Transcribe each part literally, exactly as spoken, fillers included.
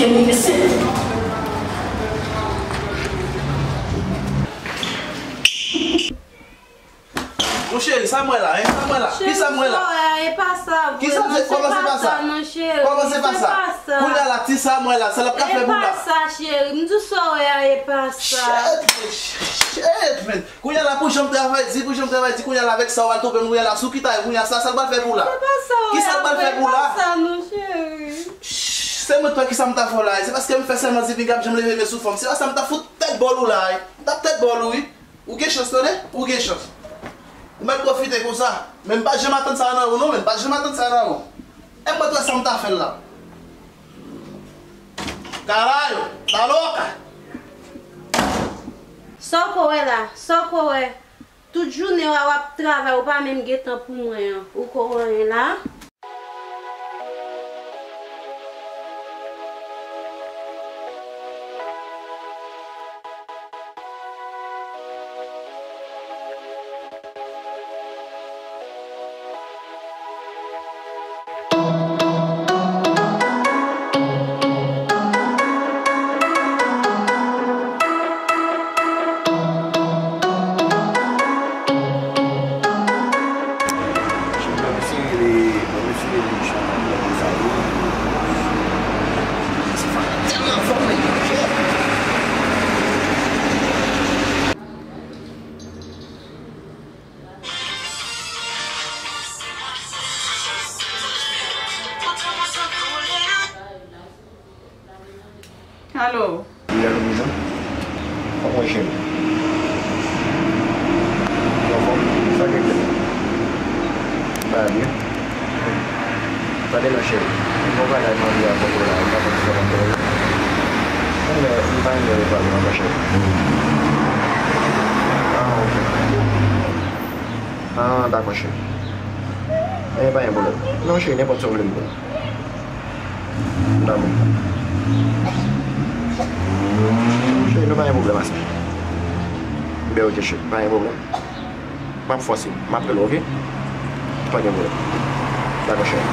Mon cheri, sa m wè la, hein? Sa m wè la? Kisa m wè la? Cheri, sa w wè a, e pa sa vre. Kisa non, se, se kòman se pa pa sa sa? Non, cheri, kòman se pa se sa? Pa sa. Kounye a la, ti sa m wè la, sa l ap ka fè pou la? E pa sa, cheri. M di sa w wè a, e pa sa. Shit, man, shit, man. Kounye a la, pou jan m travay di, pou jan m travay di, kounye a la, avèk sa w al twonpe m, kounye a la, sou ki tay, kounye a, sa, sa l pral fè pou la? Se pa sa w wè a vre, e pa sa non, cheri. Shh, se mwen t wè kisa m ta fè w la, e se paske m fè sèlman di piga m janm leve men sou fanm. Se pa sa m ta fout tèt bòl ou la, e. M t ap tèt bòl ou, wi. Ou gen chans, tande? Ou gen chans. Ou mèt pwofite konsa. Men m pa janm atann sa nan ou, non, men m pa janm atann sa nan ou. E mwen t wè sa m ta fè l la. Karayo, la loca! Sa w ko wè la? Sa w ko wè? Tout jounen w a w ap travay, ou pa menm gen tan pou mwen an. Ou ko wè anyen la? Alo. Wi, alo, Mizan. Kòman w ye, cheri? Ou anfòm? Sa k regle? M pa byen. Tande non, cheri. Gen yon bagay m anvi rakonte w la, m pa konn si sa va fè w. Mwen, m pa renmen repale ankò, cheri. Ah, ok. Ah, dakò, cheri. Eh, pa gen pwoblèm. Non, cheri, nenpòt sa w vle m pran. Dakò. Cheri, nou pa gen pwoblèm a sa. Ben, ok, cheri, pa gen pwoblèm. M ap fòse. M ap rele w, ok? Pa gen pwoblèm. Dakò, cheri.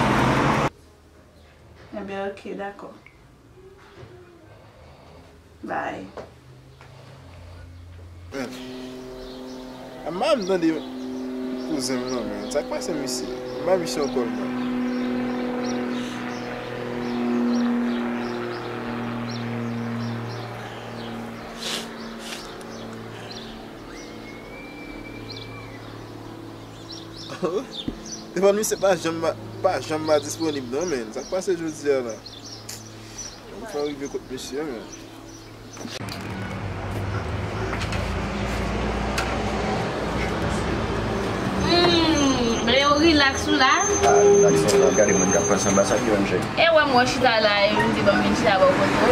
Enben, ok, dakò. Bye. Men, m pa janm tande kouzen m non, men. Sa k pase misye? M pa misye ankò non. Telefòn misye pa janm, pa janm pa disponib non, men. Sa k pase jodi a la? Fò m rive kot misye, men. Hmm, lè yo rilaks ou la? Ah, rilaks ou la, gade moun k ap pase anba sa ki menm chèk. E wè m wè w chita la, e m di ban m vin chita bò kote w.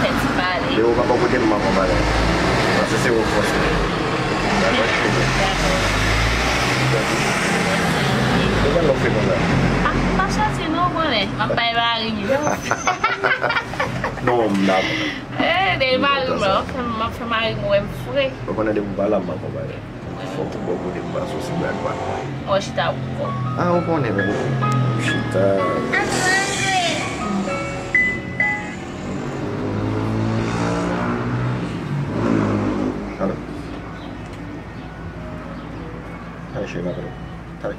Fè ti pale. Lè ou pa bò kote m, m ap pale. Paske se ou k fòse. Dakò, cheri. Dakò. Ou konn lè w fè konsa. Ah, m pa sòti non, ou konnen. M ap bay mari m yo. Non, m dakò. Eh, de mari m la, m ap fè mari m wè m fre. Ou konnen depi w pa la, m ap pale. Fòk ou bò kote m pase w si blag pa. Mwen chita pou kò. Ah, ou konnen, men. Chita. Alo. Talè, cheri, m apele w. Talè.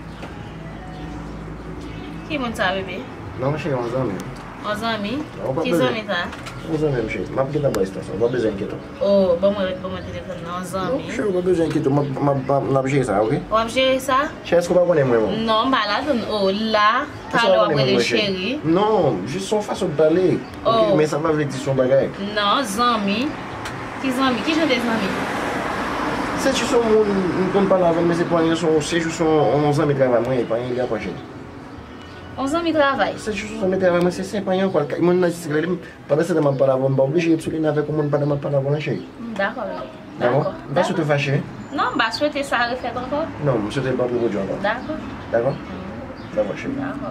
Ki moun sa, bebe? Non, cheri, yon zanmi. Yon zanmi? Ki zanmi sa? Yon zanmi m, cheri. M ap gentan ba w istwa sa. Ou pa bezwen enkyete w. Oh, ban mwen, ban mwen telefòn nan, yon zanmi. Non, cheri, ou pa bezwen enkyete w. M ap, m ap, m ap, n ap jere sa, ok? W ap jere sa? Cheri, èske ou pa konnen mwen, mwen? Non, m pa ladann. Oh, la, talè w ap rele cheri. Non, jis yon fason de pale. Ok, men sa pa vle di se yon bagay. Non, zanmi. Ki zanmi? Ki jan de zanmi? Se jis yon moun, m konn pale avè l, men se pa anyen, se jis yon, yon zanmi travay mwen, e pa anyen li ankò, cheri. Yon zanmi travay? Se jis yon zanmi travay mwen, se senp anyen ankò. Moun nan jis rele m, pandan se tan m ap pale avè w, m pa oblije ret sou liy avèk yon moun pandan m ap pale avè w la, cheri. M dakò, bebe. Dakò? M pa swete w fache. Non, m pa swete sa refèt ankò. Non, m swete l pa repwodui ankò. Dakò. Dakò? Dakò, cheri. Dakò.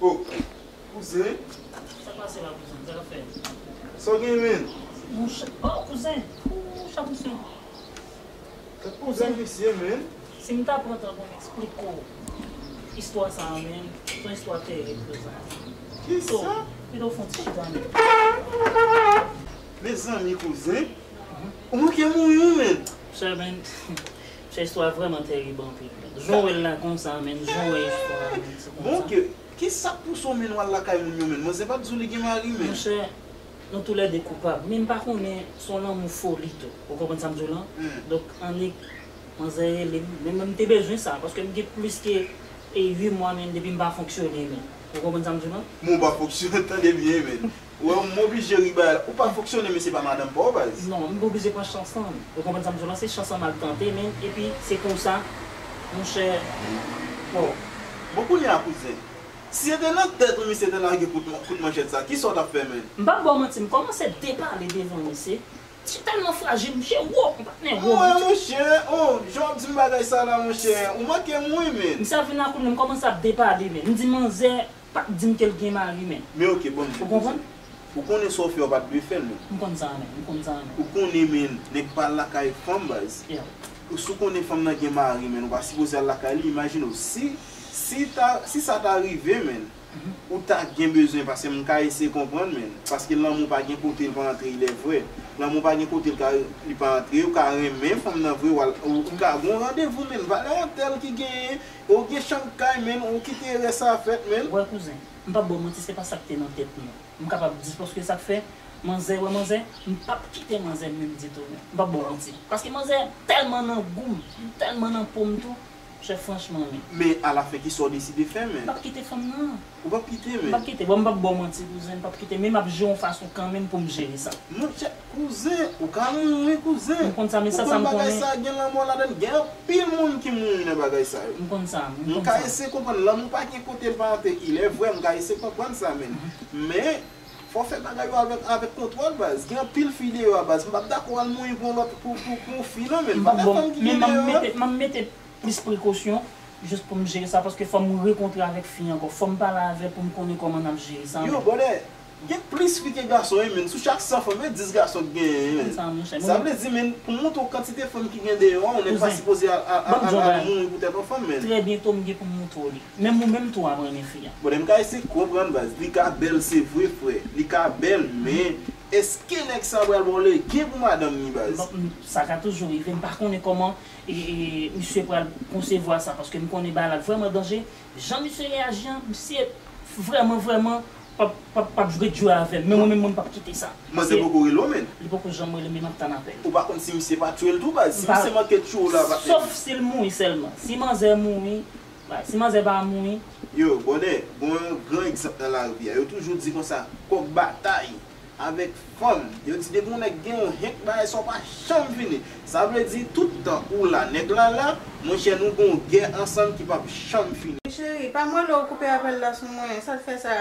Oh, Kouzen? Sa pase la, kouzen? Sa k ap fè? Sa w gen, menn? Monchè, oh, kouzen! Monchè, kouzen! Kouzen, misye, menn. Si m ta pran tan pou m eksplike w istwa sa a, menn, se yon istwa terib, kouzen. Kisa? Pito fon ti chita, menn. Mezanmi, kouzen, ou manke mouri, wi, menn. Monchè, menn, monchè, istwa vrèman terib anpil, menn. Jan w wè l la konsa, menn, jan w wè istwa a, menn, se konsa. Bon, ke, kisa k pouse w, menn, w al lakay moun yo, menn? Manzè pa t di w li gen mari, menn. Monchè, nou toulède koupab. Men m pa konnen, se yon lanmou foli tou. Ou konprann sa m di w lan? Donk, annik, manzè rele m. Men mwen, m te bezwen sa, paske m gen plis ke, e, uit mwa, menn, depi m pa fonksyone, menn. Ou konprann sa m di w lan? Men w pa fonksyone, tande byen, menn. Ou wè, m oblije ri bagay la. Ou pa fonksyone, men se pa madanm pa w, baz. Non, m oblije pran chans lan. Ou konprann sa m di w lan? Se chans lan m al tante, menn. Epi, se konsa, monchè, bon. Bon, kounye a, kouzen. Si se te nan tèt ou misye te lage kout, kout manchèt sa, kisa w t ap fè, menn? M p ap ba w manti, m kòmanse depale devan misye. Misye tèlman frajil, misye wo, m pa t nen wo. Mwen, monchè, oh, jan w ap di m bagay sa la, monchè, ou manke m wi, menn. Misye ap vin lakou m, m kòmanse ap depale, menn. M di manzè pa t di m ke l gen mari, menn. Men oke, bon, ou konprann? Ou konnen sa w fè, w pa t dwe fè l, menn. M konn sa, menn, m konn sa, menn. Ou konnen, menn, nèg pa al lakay fanm, baz. Yeah. Ou, si w konnen fanm nan gen mari, menn, ou pa sipoze al lakay li, imajine w, si, si ta, si sa ta rive, menn, ou ta gen bezwen, paske m ka eseye konprann, menn, paske lanmou pa gen kote l pa antre, il est vrai. Lanmou pa gen kote l ka, li pa antre, ou ka renmen fanm nan vre, w al, ou, ou ka gen yon randevou, menn, valè yon tèl ki genyen, ou gen chanm kay, menn, ou kite rès sa fèt, menn. Wè, kouzen, m p ap ba w manti, se pa sa k te nan tèt mwen. M kapab di, paske sa k fè, manzè, wè manzè, m p ap kite manzè menm ditou, menn. M p ap ba w manti. Paske manzè tèlman nan gou m, tèlman nan po m tou, chè, franchman, menn. Men alafen, kisa w deside fè, menn? M p ap kite fanm nan. Ou p ap kite, menn? M p ap kite. Bon, m p ap ba w manti, kouzen, m p ap kite. Men m ap jere yon fason kanmenm pou m jere sa. Monchè, kouzen, ou ka mouri, kouzen. M konn sa, men sa, sa m konnen. Ou konn bagay sa, gen lanmò ladan l, gen anpil moun ki mouri nan bagay sa yo. M konn sa, m konn sa. M ka eseye konprann, lanmou pa gen kote l pa antre, il est vrai, m ka eseye konprann sa, menn. Men, fò w fè bagay yo avèk, avèk kontwòl, baz. Gen anpil fi deyò a, baz. M p ap dakò al mouri pou yon lòt, pou, pou, pou yon fi, non, menn. M p ap, bon, men m ap mete, m ap mete plis prekosyon, jis pou m jere sa, paske fò m rekontre avèk fi ankò. Fò m pale avè l pou m konnen kòman n ap jere sa, menn. Yo, bwòdè, gen plis fi ke gason, wi, menn. Sou chak san fanm, e dis gason ki genyen, wi, menn. Sa vle di, menn, pou m montre w kantite fanm ki gen deyò a, yon nèg pa sipoze al, al, al, al mouri poutèt yon fanm, menn. Trè byento, m gen pou m montre w li. Menm ou menm tou w ap renmen fi a. Bon, m ka eseye konprann, baz. Li ka bèl, se vre, frè. Li ka bèl, men èske nèg sa pral ba w legen pou madanm li, baz? Bon, m, sa ka toujou rive. M pa konnen kòman, e, e, misye pral konsevwa sa, paske m konnen bagay la vrèman danje. Jan misye reyaji an, misye vrèman, vrèman p ap, p ap, p ap jwe jwe avè m. Men mwen menm, mwen p ap kite sa. Manzè poko rele w, menn? Li poko janm rele m, men m ap tann apèl. Ou pa konn si misye pa tchwe l tou, baz? Si misye manke tchwe w la, patnè. Sof si l mouri sèlman. Si manzè mouri, bay, si manzè pa mouri. Yo, bwòdè, bon, yon gran egzanp nan lari a. Yo toujou di konsa, kòk batay avèk fanm. Yo di depi yon nèg gen yon henk bagay sa w pa janm fini. Sa vle di tout tan ou la, nèg la la, monchè, nou gen yon gè ansanm ki p ap janm fini. Cheri, pa m rele w koupe apèl la sou mwen, sa l fè sa?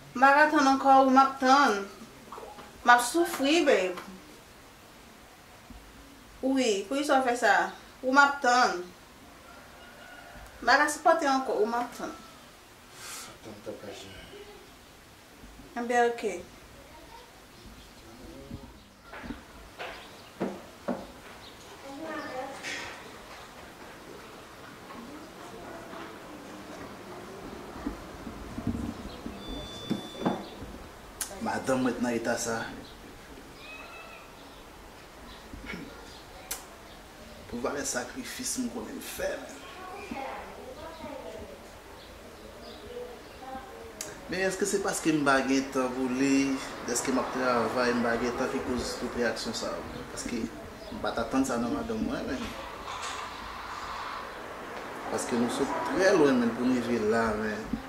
M pa ka tann ankò, ou m ap tann. M ap soufri, babe. Wi, poukisa w fè sa? Ou m ap tann. M pa ka sipòte ankò, ou m ap tann. Tann tanpèt la. Enben, oke. Madanm mwen t nan eta sa. Pou valè sakrifis m konnen m fè, menn. Men èske se paske m pa gen tan pou li, dèske m ap travay, m pa gen tan ki koz tout reyaksyon sa yo? Paske m pa t atann sa nan madanm mwen, menn. Paske nou sot trè lwen, menn, pou n rive la, menn.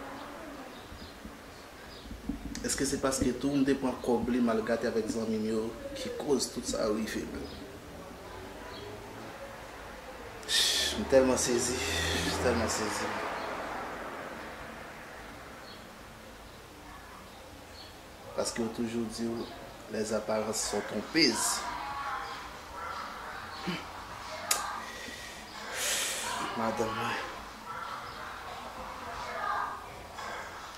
Èske se paske tou m te pran kòb li m al gate avèk zanmi m yo ki koz tout sa yo rive, menn? M tèlman sezi, tèlman sezi. Paske yo toujou di w, les apparences sont trompeuses. Madanm mwen.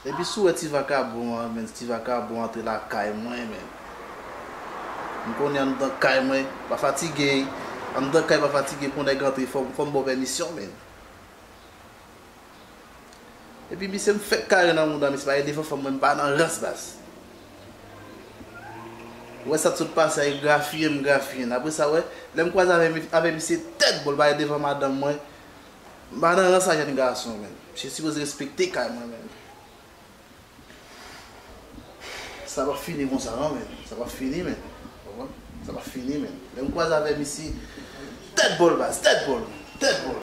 Epi si w wè ti vakabon an, men, ti vakabon antre lakay mwen, men. M konnen anndan kay mwen pa fatige, anndan kay pa fatige pou nèg antre, fò, fò m ba w pèmisyon, men. Epi misye m fèk kare nan mouda, misye pa gen devan fanm mwen, m pa nan rans baz. Ou wè sa t sot pase a, e grafiye m grafiye n. Apre sa, wè, lè m kwaze avè, avè misye tèt bòl, pa gen devan madanm mwen, m pa nan rans a jèn gason, men. Misye sipoze respekte kay mwen, men. Sa p ap fini konsa non, men. Sa p ap fini, men. Ou konprann? Sa p ap fini, men. Lè m kwaze avè misye, tèt bòl baz, tèt bòl, tèt bòl.